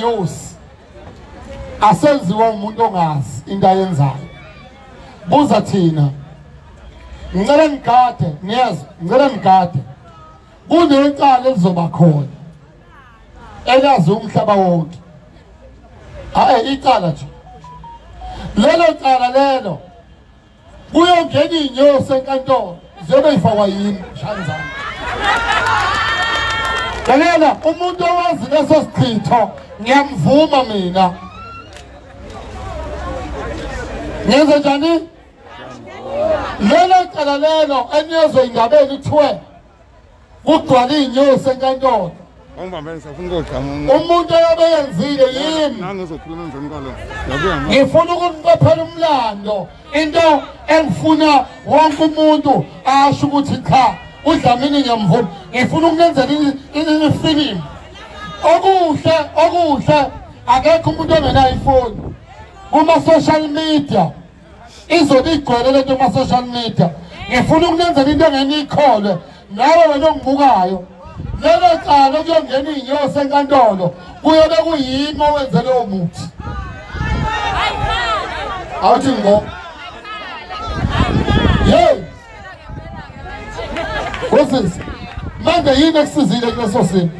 seyinyosi asenziwa umuntu ongazi into ayenzayo. Buza thina, ngicela ngigade, ngiyezwa, ngicela ngigade. Kunecala elizoba khona elazi umhlaba wonke. Icala nje lelo cala lelo kuyongena inyosi enkantolo, ziyobe ifakwa yimi shanzana. Lalela, umuntu owazi leso sichitho ngiyamvuma mina. Ngenze njani? Lelo cala lelo eniyozwe indabeni kuthiwe kugcwala inyosi enkantolo. Umuntu oyobe yenzile yimi. Ngifuna ukuqophela umlando, into engifuna wonke umuntu asho ukuthi cha, uDlamini ngiyamvuma. Ngifuna ukunenzela ifilimu. Okuhle, okuhle, akekho umuntu ongenayo ifoni. Kuma social media izobe igcwele lento kuma social media. Ngifuna ukunenzela into engenikholwe nawe wena ongibukayo. Lelo cala kuyongena inyosi enkantolo kuyobe kuyimi owenze lowo muthi. Awuthi ngo. Hey! Wosisi, manje yini ekusizile kuleso simo?